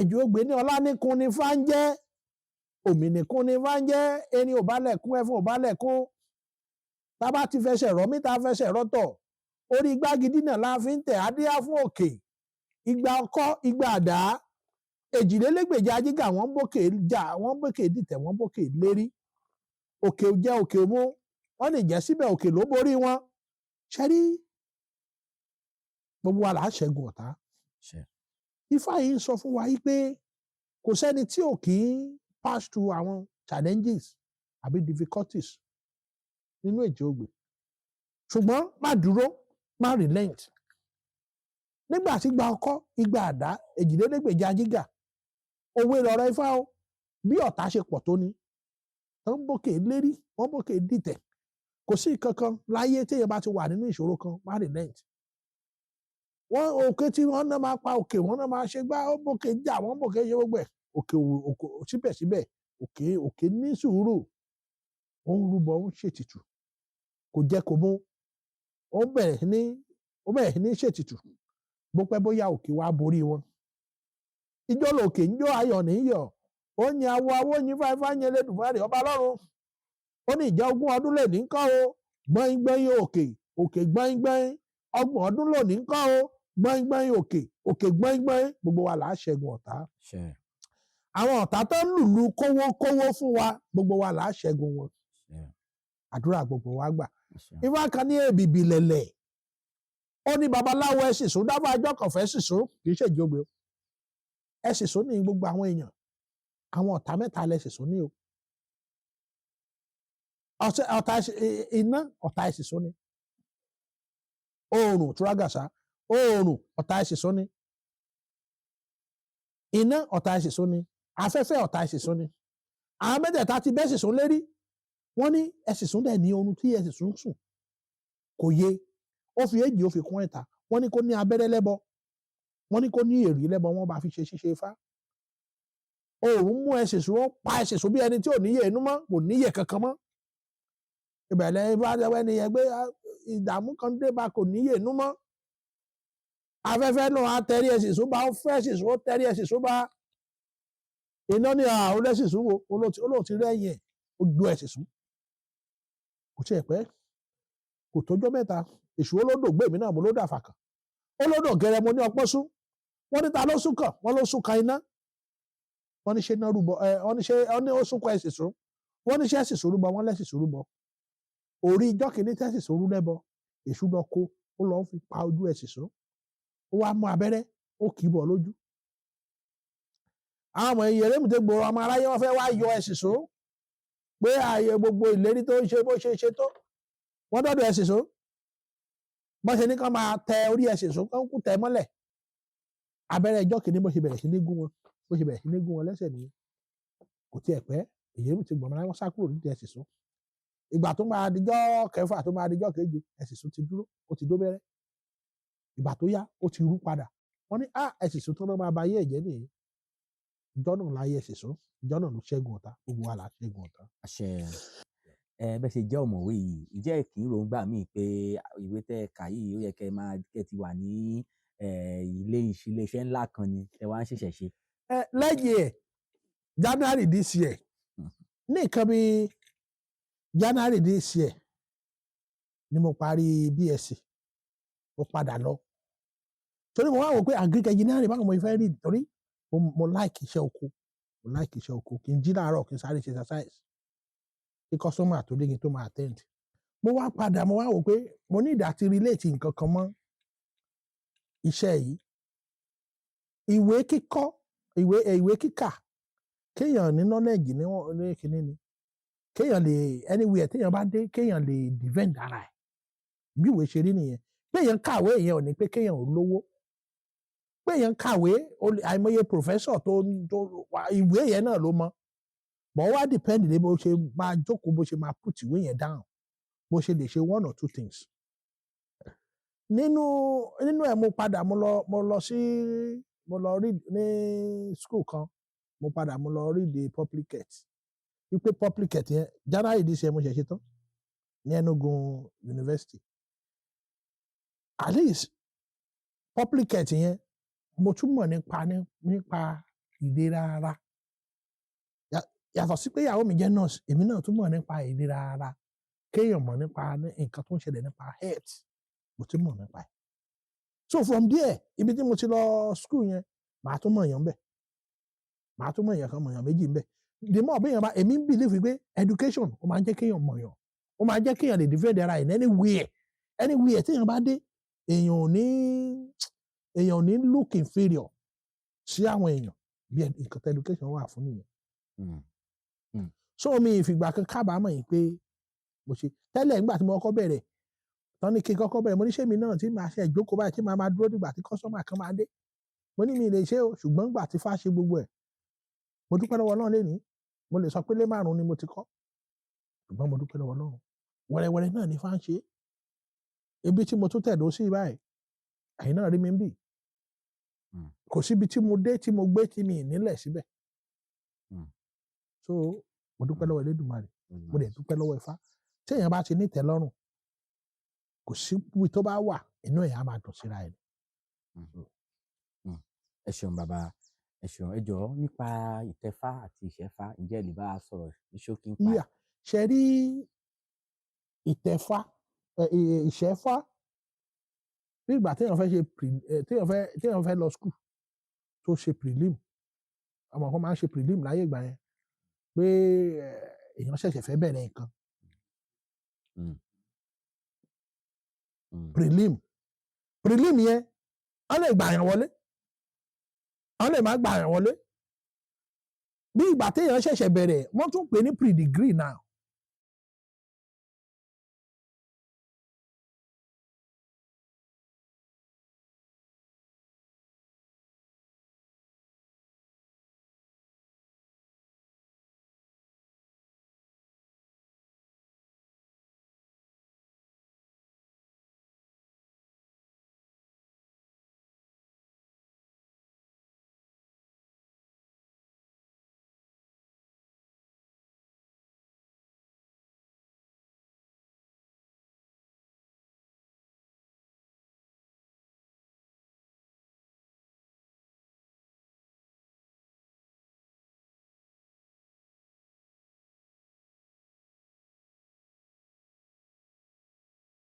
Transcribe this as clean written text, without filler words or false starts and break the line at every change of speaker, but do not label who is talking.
Èjì Ogbè ní ọlá nìkun ní fáńjẹ́, òmìnìkun ní fáńjẹ́, erin ò bá lẹ̀kún, ẹfun ò bá lẹ̀kún. Tá a bá ti fẹsẹ̀ rọ́ mí, tá a fẹsẹ̀ rọ́tọ̀, orí gbágidí náà la fi ń tẹ̀ adíá fún òkè. Igba ọkọ́, igba àdá, èjìlélégbèje ajígà, wọ́n bókè jà, wọ́n bókè dìtẹ̀, wọ́n bókè lérí. Òkè jẹ́ òkè mú, wọ́n lè jẹ́ síbẹ̀, òkè ló borí wọn. Ṣẹ́rí, gbogbo wa là á ṣẹ́gun ọ̀tá. Ifá yìí ń sọ fún wa yìí pé kò sẹ́ni tí ò kì í pass through àwọn challenges àbí difficulties nínú Èjì Ogbè, ṣùgbọ́n má dúró, má relent. Nígbà tí gba ọkọ́, igba àdá, èjìlélégbèje ajígà, òwe lọ̀rọ̀ Ifá o. Bí ọ̀tá ṣe pọ̀ tó ni tó ń bókè lérí, wọ́n bókè dìtẹ̀, kò sí kankan láyé. Téèyàn bá ti wà nínú ìṣòro kan, má relent. Wọ́n òkè tí wọ́n náà máa pa òkè, wọ́n náà máa ṣe gbá, ó bókè jà, wọ́n bókè ṣe gbogbo ẹ̀, òkè òkè síbẹ̀síbẹ̀ òkè ní sùúrù, ó ń rúbọ, ó ń ṣètìtù, kò jẹ́ kó mú, ó bẹ̀rẹ̀ ní ṣètìtù. Bó pẹ́ bóyá, òkè wá borí wọn. Ijó lòkè ń jó, ayọ̀ níyọ̀, ó yin awo, awo yin fáfá, yin Elédùmarè ọba lọ́run. Ó ní ìjà 20 ọdún lè ní kọ́ o, gbọ́ngbọ́n òkè, òkè gbọ́ngbọ́n. 30 ọdún lónìí kọ́ o, gbọ́ngbọ́n òkè, òkè gbọ́ngbọ́n. Gbogbo wa là á ṣẹ́gun ọ̀tá. Àwọn ọ̀tá tó ń lùlù kówó kówó fún wa, gbogbo wa là á ṣẹ́gun wọn. Àdúrà gbogbo wa gbà. Ifá kan ní èbìbì lẹ̀lẹ̀, ó ní babaláwo ẹ sì sún dábàá ajọ́ kọ̀fẹ́ sì sún, kì í ṣèjọba ẹ sì sún ní gbogbo àwọn èèyàn. Àwọn ọ̀tá mẹ́ta lẹ sì sún ní o. Ọ̀tá iná, ọ̀tá ẹ sì sún ní. Oòrùn túrágàsá, oòrùn, ọ̀tá ẹ sì sún ní. Iná, ọ̀tá ẹ sì sún ní. Afẹ́fẹ́, ọ̀tá ẹ sì sún ní. Àwọn mẹ́tẹ̀ẹ̀ta ti bẹ́ sì sún lérí. Wọ́n ní ẹ sì sún dẹ̀ ní oorun tí ẹ sì sún sùn kò yé. Ó fi èjì, ó fi kún ẹ̀ta. Wọ́n ní kó ní abẹ́rẹ́ lẹ́bọ, wọ́n ní kó ní èrì lẹ́bọ, wọ́n bá fi ṣe ṣíṣe Ifá. Oòrùn mú ẹsẹ̀ sùn, ó pa ẹsẹ̀ sùn bí ẹni tí ò níyè inú mọ́, kò níyè kankan mọ́. Ìbẹ̀lẹ̀ Ifá ẹni yẹn gbé ìdààmú kan dé bá, kò níyè inú mọ́. Afẹ́fẹ́ náà á tẹ̀rí ẹsẹ̀ sùn bá, ó fẹ́ ẹsẹ̀ sùn, ó tẹ̀rí ẹsẹ̀ sùn bá. Iná ní àwọn olẹ́sìn sùn wo olóòtú rẹ́yìn ẹ̀, ó gbó ẹsẹ̀ sùn. Kò tiẹ̀ pẹ́, kò tójọ́ mẹ́ta, èṣù olódò gbé mi náà, mo lódò àfàkàn, olódò gẹrẹ, mo ní ọpọ́ sún. Wọ́n ní ta ló sún kàn? Wọ́n ló sún kan iná. Wọ́n ní ṣe iná rúbọ ẹ? Wọ́n ní ṣe, wọ́n ní ó sún kọ ẹsẹ̀ sún. Wọ́n ní ṣe ẹsẹ̀ sún rúbọ? Wọ́n lẹ́sìn sún rúbọ. Orí ijọ́ kìíní tẹ́sì sún rú lẹ́bọ, èṣù lọ kó, ó lọ fi pa ojú ẹsẹ̀ sún, ó wá mú abẹ́rẹ́, ó kì í bọ̀ lójú. Àwọn ọmọ ìyẹrẹ gbòòrò, ọmọ aráyé, wọ́n fẹ́ wá yọ ẹsẹ̀ sún pé ààyè gbogbo ìlérí tó ń ṣe, bó ṣe ṣe tó. Wọ́n dọ́dọ̀ ẹsẹ̀ sún, bọ́n ṣe ní kán máa tẹ orí ẹsẹ̀ sún, kán kú tẹ mọ́lẹ̀. Abẹ́rẹ́ ìjọ́ kìíní, bó ṣe bẹ̀rẹ̀ sí ní gún wọn, bó ṣe bẹ̀rẹ̀ sí ní gún wọn lẹ́sẹ̀ nìyẹn. Kò tiẹ̀ pẹ́, èyí ti gbọ̀n mọ́ra, wọn sá kúrò nídìí ẹsẹ̀ sún. Ìgbà tó máa dijọ́ kẹfà, tó máa dijọ́ keje, ẹsẹ̀ sún ti dúró, ó ti dó bẹ́rẹ́. Ìgbà tó yá, ó ti rú padà. Wọ́n ní ah, ẹsẹ̀ sún tó náà máa ba ayé ẹ̀jẹ̀ nìyí. Ìjọ náà láyé ẹsẹ̀ sún, ìjọ náà ló ṣẹ́gun ọ̀tá. Gbogbo wa là ṣẹ́gun ọ̀tá.
Àṣẹ. Ẹ bẹ́ẹ̀ ṣe jẹ́ ọ̀mọ̀wé yìí, ǹjẹ́ kì í ròǹgbà míì pé ìwé tẹ́ ẹ kà yìí, ó yẹ kẹ́ ẹ máa kẹ́ ẹ ti wà ní ilé iṣẹ́ ńlá kan ni ẹ wá ń ṣẹ̀ṣẹ̀ ṣe?
Ẹ lẹ́yìn ẹ̀, January this year, ní nǹkan bí January this year ni mo parí BSc. Mo padà lọ torí mo wá wò pé agric engineering, báwo mo fẹ́ rí, torí mo like iṣẹ́ oko, mo like iṣẹ́ oko. Kí n jí láàárọ̀, kí n sáré ṣe exercise, kí customer tó dé, kí n tó máa attend. Mo wá padà, mo wá wò pé mo ní ìdá ti relate nǹkan kan mọ́ iṣẹ́ yìí. Ìwé kíkọ́, ìwé kíkà, kéèyàn ní knowledge ní wọ́n ní kinní ni kéèyàn lè, anywhere téèyàn bá dé, kéèyàn lè defend ara ẹ̀. Bí ìwé ṣe rí nìyẹn. Péèyàn kàwé, ìyẹn ò ní pé kéèyàn ò lówó. Péèyàn kàwé, àìmọye professor tó ìwé yẹn náà ló mọ, but ó wá depend lé bó ṣe máa jókòó, bó ṣe máa put ìwé yẹn down, bó ṣe lè ṣe one or two things nínú ẹ̀. Mo padà, mo lọ sí, mo lọ read ní school kan. Mo padà, mo lọ read the public health, wípé public health yẹn, January this year mo ṣẹ̀ ṣe tán ní Enugu University. At least public health yẹn, mo tún mọ̀ nípa Ìlera ara. Yàtọ̀ sí pé ìyàwó mi jẹ́ nurse, èmi náà tún mọ̀ nípa ìlera ara, kéèyàn mọ̀ nípa nǹkan tó ń ṣẹlẹ̀ nípa health, mo ti mọ̀ nípa ẹ̀. So from there, ibi tí mo ti lọ school yẹn, màá tún mọ̀ èèyàn ńbẹ̀, màá tún mọ̀ èèyàn kan, mọ̀ èèyàn méjì ńbẹ̀. The more béèyàn bá, èmi ń believe pé education, ó máa ń jẹ́ kéèyàn mọ̀ èèyàn, ó máa ń jẹ́ kéèyàn lè defend ara in anywhere. Anywhere téèyàn bá dé, èèyàn ò ní look inferior sí àwọn èèyàn. Bí nǹkan tí education wà fún nìyẹn. So mi ìfìgbà kan kábàámọ̀ yìí pé mo ṣe tẹ́lẹ̀. Nígbà tí mo kọ́kọ́ bẹ̀rẹ̀ tán ní kí n kọ́kọ́ bẹ̀rẹ̀, mo ní ṣé mi náà tí màá ṣe ìjókòó báyìí, tí màá máa dúró dìgbà tí customer kan máa dé? Mo ní mi lè ṣe o. Ṣùgbọ́n nígbà tí Ifá ṣe gbogbo ẹ̀, mo dúpẹ́ lọ́wọ́ Ọlọ́run lénìí. Mo lè sọ pé lé márùn-ún ni mo ti kọ́, ṣùgbọ́n mo dúpẹ́ lọ́wọ́ Ọlọ́run, wẹ́rẹ́wẹ́rẹ́ náà ní Ifá ń ṣe. Ibi tí mo tún tẹ̀dó sí báyìí, ẹ̀yin náà rí mi ń bì. Kò síbi tí mo dé, tí mo gbé, tí mi ì nílẹ̀ síbẹ̀. So mo dúpẹ́ lọ́wọ́ Elédùmarè, mo dẹ̀ dúpẹ́ lọ́wọ́ Ifá. Tí èèyàn bá ti ní ìtẹ́lọ́rùn, kò sí ibi tó bá wà, inú ẹ̀ á máa dùn síra ẹ̀.
Ẹ ṣeun, bàbá, ẹ ṣeun. Ẹ jọ̀ọ́, nípa ìtẹfá àti ìṣẹ́fá, ǹjẹ́ ẹ lè bá a sọ̀rọ̀ ní ṣókí nípa ẹ̀?
Yíyà ṣe rí ìtẹ̀fá, ìṣẹ́fá, bí ìgbà téèyàn fẹ́ ṣe pre, téèyàn fẹ́ lọ school, tó ṣe prelim. Àwọn kan máa ń ṣe prelim láyé ìgbà yẹn pé èèyàn ṣẹ̀ṣẹ̀ fẹ́ bẹ̀rẹ̀ nǹkan. Prelim yẹn, wọ́n lè gbà yàn wọlé, wọ́n lè má gbà yàn wọlé. Bí ìgbà téèyàn ṣẹ̀ṣẹ̀ bẹ̀rẹ̀, wọ́n tún pè ní pre-degree now.